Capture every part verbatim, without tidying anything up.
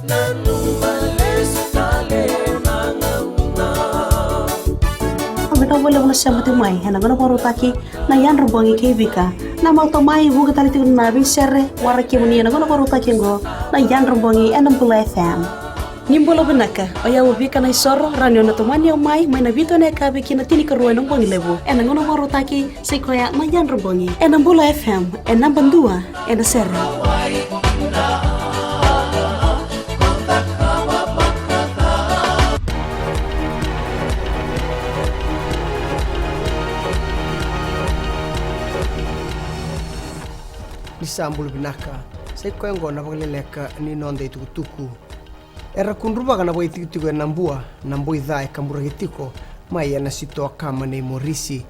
Au via tau vale vula sema tu mai ena gauna vakarautaki na yadra bogi kei Vika. Na mau tomai vuka tale tiko na veisere waraki kemuni ena gauna vakarautaki oqo na yadra bogi ena Bula F M. Ni bula vinaka, o yau o Vika na isoro, rawa ni o na tomani au mai mai na vitu ena yakavi ki na tinikarua ena bogi levu ena gauna vakarautaki. Sa i koya na yadra bogi ena Bula F M, e naba dua ena sere. Ni sa bula vinaka, sa i koya oqo na vakaleleka ni noda itukutuku. Era kudruvaka na vakaitikotiko e Nabua na boi ca e kaburaki tiko mai ena sitoa kama nei Morisi.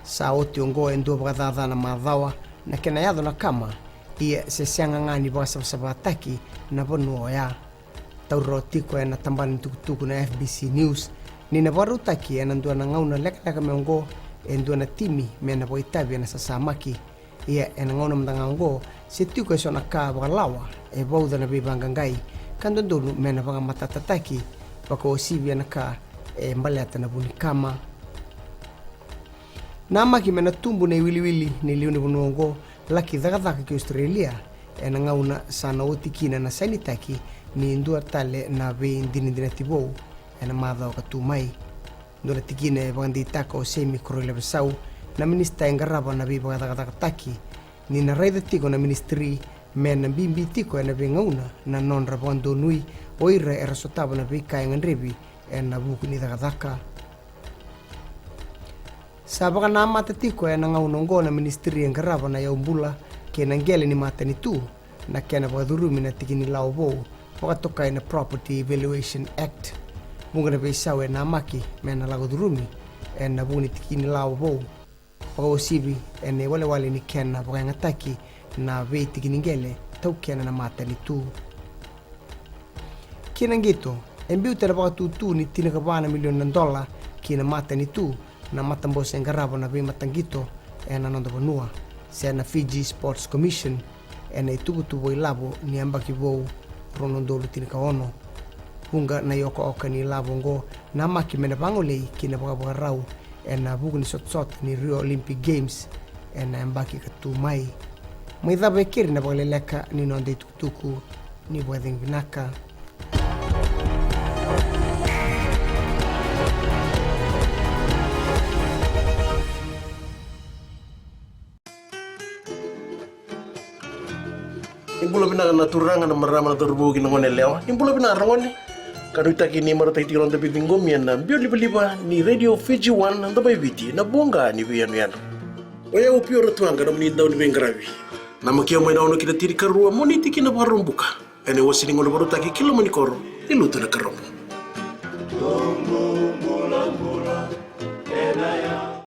Sa oti oqo e dua vakacaca na macawa na kena yaco na kama, ia se sega ga ni vakasavasavataki na vanua oya. Taura tiko ena tabana ni tukutuku na F B C News ni na vakarautaki ena dua na gauna lekaleka me oqo e dua na timi me na vakaitavi ena sasamaki. Ia ena gauna mada ga oqo se tiko eso na ka vakalawa e vauca na veivaqaqai ka dodonu me na vakamatatataki, vakauasivi ena ka e baleta na vu ni kama. Namaki me na tubu na iwiliwili ni lewe ni vanua oqo laki cakacaka ki Australia ena gauna sa na oti kina na sainitaki ni dua tale na veidinadinati vou ena macawa ka tu mai. Dua na tikina e vakadeitaka o Semi Koroilavesau, na minisita e qarava na veivakacakacakataki, ni na raica tiko na minisitiri me na bibi tiko ena veigauna na nodra vakadonui o ira era sotava na veika e gadrevi ena vuku ni cakacaka. Sa vakanamata tiko ena gauna oqo na minisitiri e qarava na yaubula kei na qele ni matanitu na kena vakacurumi na tiki ni lawa vou vakatokai na Property Valuation Act. Vuqa na veisau e namaki me na lako curumi ena vuku ni tiki ni lawa vou, vakauasivi ena iwalewale ni kena vakayagataki na veitiki ni qele taukena na matanitu. Ki na qito, e biuta na vakatutu ni tinikava na milioni na dola ki na matanitu na matabose e qarava na veimataqito ena noda vanua, se na Fiji Sports Commission, ena ituvatuva ilavo ni yabaki vou rua na udolu tinikaono. Vuqa na iokaoka ni ilavo oqo namaki me na vagolei ki na vakavakarau ena vuku ni sotasota ni Rio Olympic Games ena yabaki ka tu mai. Mai cava e keri na vakaleleka ni noda itukutuku. Ni vakacegu vinaka. Ni bula vinaka na turaga, na marama, na cauravou kei na gone yalewa. Ni bula vinaka ragone. Ka nuitaki ni marautaki tiko na noda veiciqomi ena biu livaliva ni Radio Fiji One, na Domo i Viti, na voqa ni veiyanuyanu. O yau o Pio Ratuaqa, nomuni dau ni veiqaravi. Namaki au mai na ono ki na tinikarua Moniti ki na Vakaraubuka ena iwase ni gauna vakarautaki ki loma ni koro ni Lutu na Karobo.